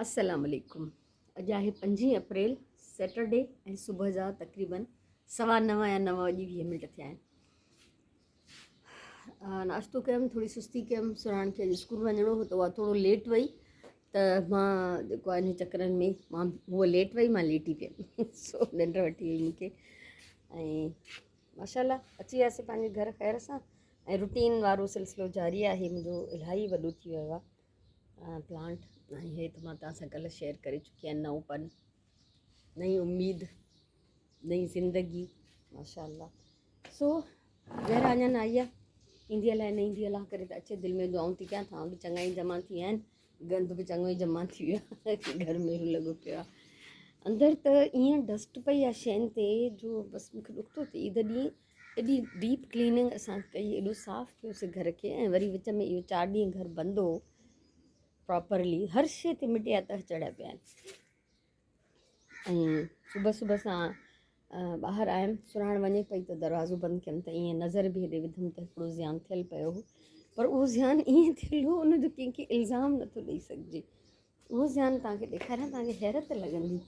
السلام عليڪم اڄ آهي پنجين اپريل سيٽرڊي ۽ صبح جا تقريبن 9:15 يا 9 وڄي 20 منٽ ٿيا آهن. ناشتو ڪيم، ٿوري سستي ڪيم. سرهاڻ کي اڄ اسڪول وڃڻو هو ته اها ٿورو ليٽ وئي ته مان جيڪو آهي ان چڪرن ۾ مان هوء ليٽ وئي، مان ليٽي پيم، سو ننڊ وٺي وئي مونکي ۽ ماشاء الله اچي وياسي پنهنجي گهر خير سان ۽ روٽين وارو سلسلو جاري آهي. منهنجو الاهي وڏو ٿي ويو آهي پلانٽ ۽ هي ته مان توهان سان ڪلهه شيئر ڪري چڪي آهيان. نئون پن، نئين اميد، نئين زندگي ماشاء الله. سو زهرا اڃا نه آئي آهي، ايندي الائي نه ايندي، الله ڪري ته اچي. دل ۾ دعائون ٿي ڪيان، ٿانو به چڱا ئي جمع ٿي ويا آهن، گند به چڱو ئي جمع ٿي ويو آهي، گهر ۾ لڳو پيو آهي. اندر ته ائين ڊسٽ پئي آهي شين تي جو بس مونکي ڏک ٿو ٿئي. عيد ڏينهن ايڏي ڊيپ ڪليننگ اسان ڪئي، ايڏو صاف ڪيوسي گهر کي ۽ وري وچ ۾ اهو 4 ڏينهن گهر بند هو پراپرلي، هر شي تي مٽي جا تهه چڙهيا پيا آهن. ۽ صبح صبح سان ٻاهر آيم، سرهاڻ وڃي پئي ته دروازو بند ڪيم ته ائين نظر به هيڏي وڌم ته هڪڙو زيان ٿيل پيو هو، پر اهو زيان ائين ٿيل هو ان جو ڪنهن کي الزام نٿو ڏئي سگهجي. اهو زيان توهان کي ڏيکاريان، توهان کي حيرت لڳندي.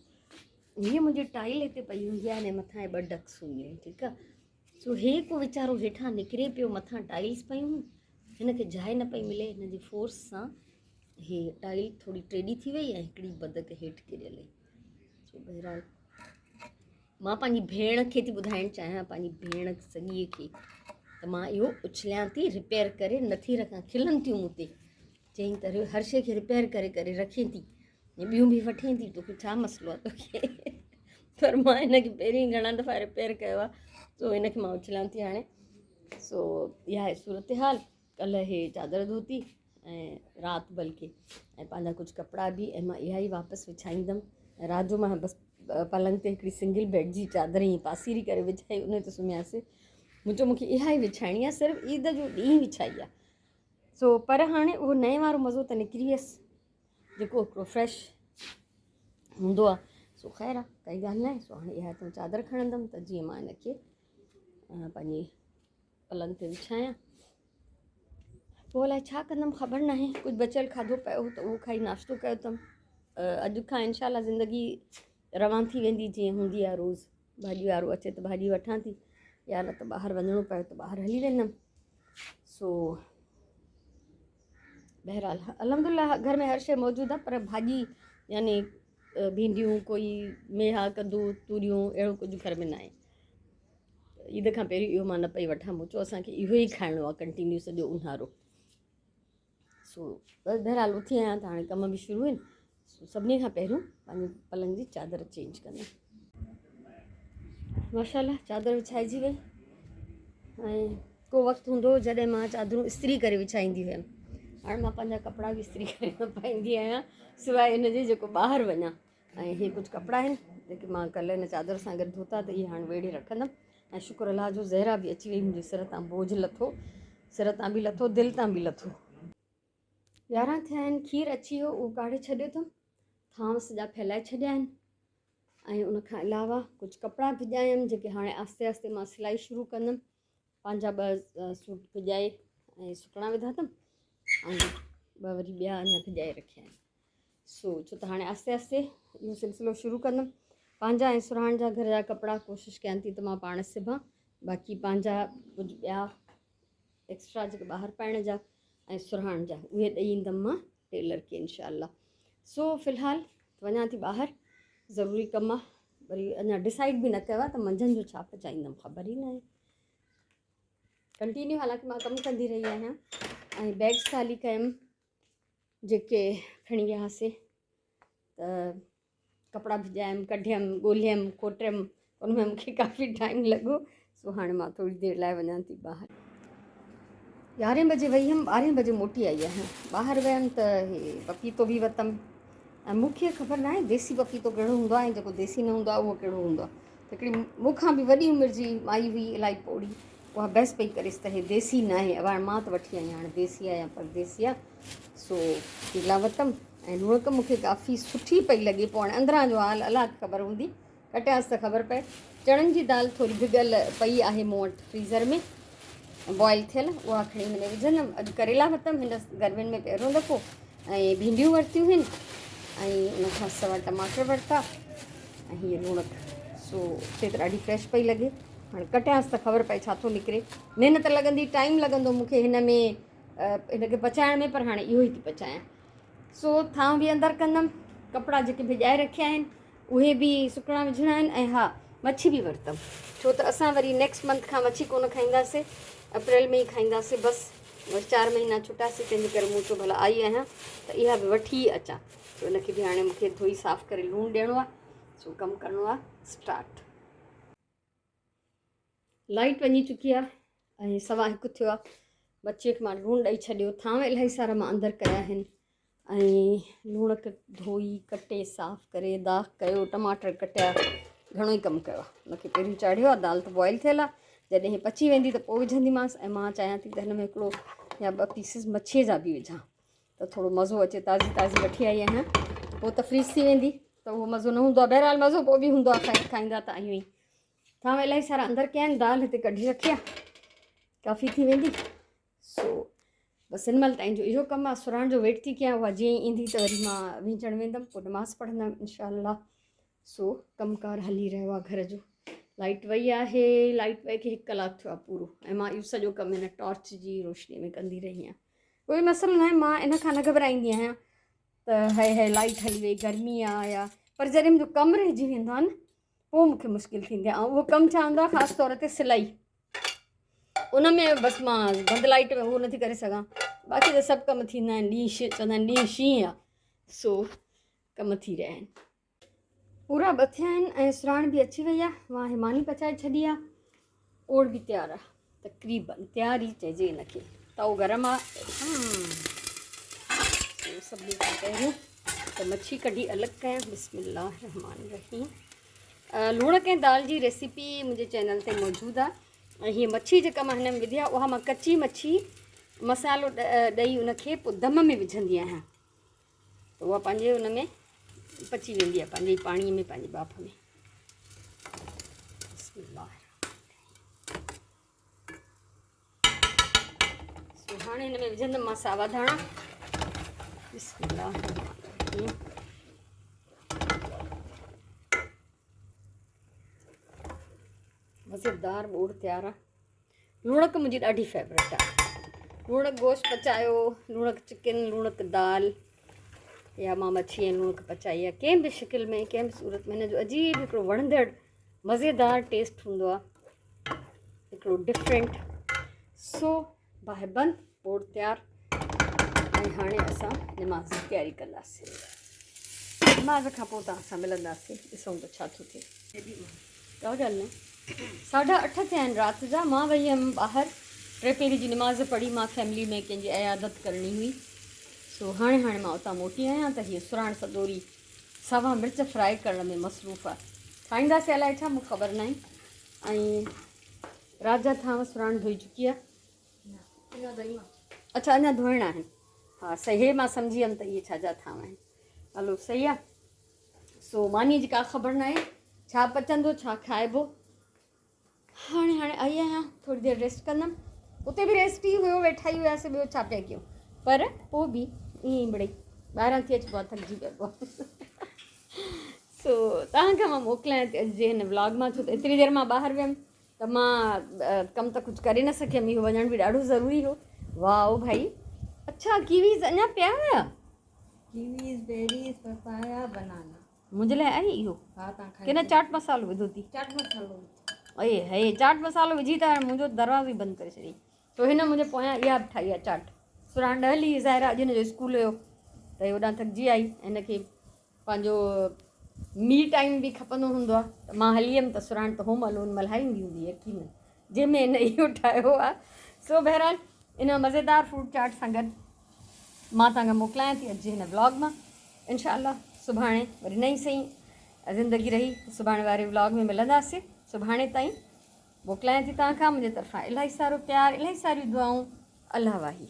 هيء منهنجي ٽائل هتي پئي هوندي آهي ۽ مٿان ٻه ڊڪس هونديون آهن، ٺيڪ آهي. سو هي ڪو ويچارو هيٺان نڪري پيو، مٿان ٽائلس پيون هيون، هن کي جاء نه پئي ملي، هن جي فورس سان هي ٽائل ٿوري ٽيڏي ٿي وئي ۽ هڪڙي بدڪ هيٺ ڪريل هئي. سو بهرحال مان پنهنجي ڀيڻ کي ٿي ٻڌائڻ چاهيان، پنهنجي ڀيڻ سڳيء کي، ته مان اهو اڇليان ٿي، رپيئر ڪري نٿي رکان. کلن ٿيون مون تي، چئين ته هر شيء کي رپيئر ڪري ڪري رکين ٿي ۽ ٻيون به وٺين ٿي، توکي ڇا مسئلو آهي توکي؟ پر مان هن کي پهرين گهڻا دفعا رپيئر ڪيو آهي، سو هن کي مان اڇليان ٿي هاڻي. سو اها آهي صورتحال. ڪلهه هي چادر ڌوتي ۽ رات بلڪه ۽ پنهنجا ڪجهه ڪپڙا به ۽ مان اها ئي واپس وڇائيندم. ۽ رات جو مان بس پلنگ تي هڪڙي سنگل بيڊ جي چادر ائين پاسيري ڪري وڇائي ان تي سمهياسي. مون چيو مونکي اها ئي وڇائڻي آهي، صرف عيد جو ڏينهن وڇائي آهي. سو پر هاڻي اهو نئين وارو مزو ته نڪري ويس جيڪو هڪڙو فريش هوندو آهي. سو خير آهي، ڪائي ڳالهه نه آهي. سو هاڻي اها هتان چادر کڻندم ته جيئن مان هن کي پنهنجي پلنگ تي وڇايان. پوء الائي ڇا ڪندم خبر ناهي. ڪجهه بچيل کاڌو پيو هو ته اهو کائي ناشتو ڪيو اٿم. اڄ کان انشاء الله زندگي روان ٿي ويندي جيئن هوندي آهي روز. ڀاڄي وارو اچي ته ڀاڄي وٺان ٿي، يا نه ته ٻاهر وڃڻو پيو ته ٻاهر هلي ويندم. سو بهرحال الحمد لله گهر ۾ هر شيء موجود آهي، پر ڀاڄي يعني ڀينڊيون، ڪوئي ميها، ڪدو، توريون اهڙو ڪجهه گهر ۾ ناهي. عيد کان پهريون اهو مان نه پئي وٺان، مون چيو اسان کي اهو ئي کائڻو آهي ڪنٽينيو سڄو اونهارو. سو بس بهرحال اٿي آهيان ته هاڻي ڪم به شروع آهن. سو سڀني کان پهريون پنهنجي پلنگ جي چادر چينج ڪندم. ماشاء الله چادر وڇائجي وئي ۽ ڪو وقت هوندو هو جڏهن مان چادرون استري ڪري وڇائيندي هيم. هاڻي مان پنهنجا ڪپڙا به استري ڪري نه پائيندي آهيان سواء ان جي جيڪو ٻاهر وڃان. ۽ هي ڪجهه ڪپڙا آهن جيڪي مان ڪلهه هن چادر سان گڏ ڌوتا ته اهي هاڻي ويڙهي رکندم. ۽ شڪر الله جو زهرا به اچي وئي، منهنجي سر تان بوجه لٿو، سر تان به لٿو، دل تان به لٿو. 11 ٿيا آهن، کير اچي ويو، اهو ڪاڙهي ڇڏيو اٿم، ٿانو سڄا ڦهلائي ڇڏيا آهن ۽ ان کان علاوه ڪجهه ڪپڙا ڀڄايم جيڪي هاڻي آهستي آهستي مان سلائي شروع ڪندم. پنهنجا ٻه سوٽ ڀڄائي ۽ سڪڻا وڌا اٿم ۽ ٻه وري ٻيا اڃا ڀڄائي رکيا آهن. سو ڇو ته هاڻي آهستي آهستي اهو سلسلو شروع ڪندم. پنهنجا ۽ سرهاڻ جا گهر جا ڪپڙا ڪوشش ڪيان ٿي ته مان پاڻ سبان، باقي پنهنجا ڪجهه ٻيا ايڪسٽرا جيڪي ٻاهر پائڻ جا ۽ سرهاڻ جا اهي ڏئي ايندم مان ٽيلر کي انشاء الله. سو في الحال وڃان ٿي ٻاهر، ضروري ڪم آ، وري اڃا ڊسائيڊ به نه ڪيو آ ته منجهند جو ڇا پچائيندم خبر ئي ناهي. ڪنٽينيو حالانڪه مان ڪم ڪندي رهي آهيان ۽ بيگس خالي ڪيم جيڪي کڻي ويا هئاسي ته ڪپڙا ڀڄايم، ڪڍيم، ڳولهيم، کوٽيم، ان ۾ مونکي ڪافي ٽائيم لڳو. سو هاڻي مان ٿوري دير لاء وڃان ٿي ٻاهر. 11 بجي وئي هيم، 12 بجي موٽي آئي آهيان. ٻاهر ويم ته هي پپيتو به ورتم ۽ مونکي خبر ناهي ديسي پپيتو ڪهڙو هوندو آهي ۽ جيڪو ديسي نه هوندو آهي اهو ڪهڙو هوندو آهي. هڪڙي مون کان به وڏي عمر جي مائي هئي، الاهي پوڙهي، اها بحث پئي ڪريس ته هي ديسي ناهي. ابا هاڻي مان ته وٺي آئي آهيان، هاڻي ديسي آهي يا پرديسي آهي. سو ڪيلا ورتم ۽ لوڻڪ مون کي ڪافي سٺي پئي لڳي. پوء هاڻي اندران جو حال الله کي خبر هوندي، ڪٽيانس ته خبر پئي. چڻن جي دال ٿوري ڀڳل پئي آهي مون وٽ فريزر ۾ بوائل ٿيل، اها کڻي هن ۾ وجهندم. اڄ ڪريلا ورتم هن گرمين ۾ پهريون دفعو ۽ ڀينڊيون ورتيون هن. ۽ ان کان سواء ٽماٽر ورتا ۽ هيء لوڻڪ سو اتي ته ڏاڍي فريش پئي لڳي. هاڻي ڪٽيانس ته خبر پئي ڇا ٿو نڪري. محنت لڳندي، ٽائيم لڳندو مون کي هن ۾ هن کي پچائڻ ۾ پر هاڻي اهو ئي ٿي پچايان. سو ٿانء به اندر ڪندم، ڪپڙا جيڪي ڀڄائي رکيا آهن اهي به سڪڻا وجهڻا آهن ۽ ها مڇي به ورتم ڇو ته اسان وري نيڪسٽ منٿ کان مڇي ڪونه کائينداسي اپريل ۾ ئي کائينداسي بس وري چار مهينا ڇٽاسي تنهن جي ڪري مون چيو ڀلا آئي آهيان ته اها به وٺي ئي اچان سو ان کي به هاڻي مون کي ڌوئي صاف ڪري لوڻ ڏيڻو آهي سو ڪم ڪرڻو آهي اسٽارٽ. لائيٽ وڃي چڪي آهي ۽ سوا هڪ ٿيو آهي مڇيء کي مان لوڻ ڏئي ڇڏيو ٿانو الاهي سارا مان اندر ڪيا آهن ۽ لوڻڪ ڌوئي ڪٽي صاف ڪري داغ ڪيو ٽماٽر ڪٽيا گهڻو ئي ڪم ڪيو آهي ان کي پهريون چاڙهيو آهي دال ته بوائل ٿيل آهي جڏهن پچي ويندي ته پوء وجهنديمانس ۽ مان چاهيان ٿي ته هن ۾ هڪڙو يا ٻه پيسز مڇيء جا به وجهان ته ٿورو مزو اچي تازي تازي وٺي آئي آهيان پوء ته فريز ٿي ويندي ته اهو مزو نه هوندو آهي بهرحال مزو پوء به هوندو آهي خير کائيندا ته آهيون ئي ٿانو الاهي سارا اندر ڪيا آهن دال هتي ڪڍي رکي آهي ڪافي ٿي ويندي سو بس هن مهل تائين جو اهو ڪم آهي سرهاڻ جو ويٽ ٿي ڪيان اها جيئن ئي ايندي ته وري مان وينچڻ ويندم پوء نماز پڙهندم انشاء الله سو ڪم ڪار هلي رهيو آهي گهر جو لائٽ وئي آهي لائٽ وئي کي هڪ ڪلاڪ ٿيو آهي پورو ۽ مان اهو سڄو ڪم هن ٽارچ جي روشني ۾ ڪندي رهي آهيان ڪوئي مسئلو ناهي مان ان کان نه گهٻرائيندي آهيان ته هاء هاء لائٽ هلي وئي گرمي آهي يا پر جڏهن منهنجو ڪم رهجي ويندو آهي نه پوء مون کي مشڪل ٿيندي آهي ۽ اهو ڪم ڇا هوندو آهي خاص طور تي سلائي ان ۾ بس مان بند لائٽ ۾ اهو نٿي ڪري سگهان باقي ته سڀ ڪم ٿيندا آهن ڏينهن شي چوندا آهن ڏينهن شينهن آهي سو ڪم ٿي رهيا آهن پورا ٻه ٿيا آهن ۽ سراڻ به اچي وئي آهي مان هي ماني پچائي ڇڏي آهي اوڙ به تيار آ تقريبن تيار ئي چئجي ان کي تئو گرم آ سڀني کان پهريون ته مڇي ڪڍي الڳ ڪيان بسم الله الرحمن الرحيم لوڻڪ ۽ دال جي ريسيپي منهنجي چينل تي موجود آ ۽ هي مڇي جيڪا مان هن ۾ وڌي آ اها مان ڪچي مڇي مسالو ڏئي ان کي پوء دم ۾ وجهندي آهيان ته اها پنهنجي ان ۾ پچي ويندي آهي پنهنجي پاڻي ۾ پنهنجي ٻاڦ ۾ بسم الله سو هاڻي هن ۾ وجهندم مان ساوا ڌاڻا بسم الله مزيدار ٻوڙ تيار آهي لوڻڪ منهنجي ڏاڍي فيورٽ آ لوڻڪ گوشت پچايو لوڻڪ چڪن لوڻڪ دال يا مان مڇي ۽ لوڻڪ پچائي آ ڪنهن به شڪل ۾ ڪنهن به صورت ۾ هن جو عجيب هڪڙو وڻندڙ مزيدار ٽيسٽ هوندو آ هڪڙو ڊفرنٽ سو باهه بند ٻوڙ تيار ۽ هاڻي اسان نماز جي تياري ڪنداسين نماز کان پوء توهان سان ملنداسين ڏسون ته ڇا ٿو ٿئي ڪا ڳالهه نه ساڍا اٺ ٿيا آهن رات جا مان وئي هيم ٻاهر ٽي پهري جي نماز پڙهي مان فيملي ۾ ڪنهن جي عيادت ڪرڻي هئي سو هاڻي هاڻي مان اتان موٽي آهيان ته هيء سراڻ سدوري ساوا مرچ فرائي ڪرڻ ۾ مصروف آهي کائينداسي الائي ڇا مون خبر ناهي ۽ رات جا ٿانو سراڻ ڌوئي چڪي آهي اڇا اڃا ڌوئڻا آهن ها صحيح مان سمجهي ويم ته اهي ڇا جا ٿانو آهن هلو صحيح آهي سو ماني جي ڪا خبر ناهي ڇا پچندو ڇا کائبو هاڻي هاڻي آئي آهيان ٿوري دير ريسٽ ڪندم اتي به ريسٽ ئي هيو ويٺا ئي هياسي ٻيو ڇا پيا ڪيون پر پوء به ائين ئي مڙئي ٻاهران ٿي اچبو آهي ٿڪجي پئبو آهي سو توهان کان مان موڪلايان ٿي اڄ جي هن ولاگ مان ڇو ته ايتري دير مان ٻاهر ويم ته مان ڪم ته ڪجهه ڪري نه سگهيم اهو وڃڻ به ڏاڍو ضروري هو واء ڀائي اڇا ڪيويز اڃا پيا هيا ڪيويز بيريز پپايا بنانا منهنجي لاء آهي اهو ها تان کائي ڪنا چاٽ مصالحو وڌو ٿي چاٽ مصالحو اي هي چاٽ مصالحو وجهي ته منهنجو دروازو ئي بند ڪري ڇڏي تو هن منهنجي پويان اها به ٺاهي آهي چاٽ سران ڏهلي ظاهر اڄ هن جو اسڪول هيو ته هوڏانهن ٿڪجي آئي هن کي پنهنجو مي ٽائيم به کپندو هوندو آهي ته مان هلي ويم ته سرهاڻ ته هوم الون ملهائيندي هوندي يقينن جنهن ۾ هن اهو ٺاهيو آهي سو بهرحال ان مزيدار فروٽ چاٽ سان گڏ مان توهان کي موڪلايان ٿي اڄ جي هن ولاگ مان انشاء الله سڀاڻي وري نئين سئي زندگي رهي سڀاڻي واري ولاگ ۾ ملنداسين سڀاڻي تائين موڪلايان ٿي توهان کان منهنجي طرفان الاهي سارو پيار الاهي ساريون دعائون الله واهي.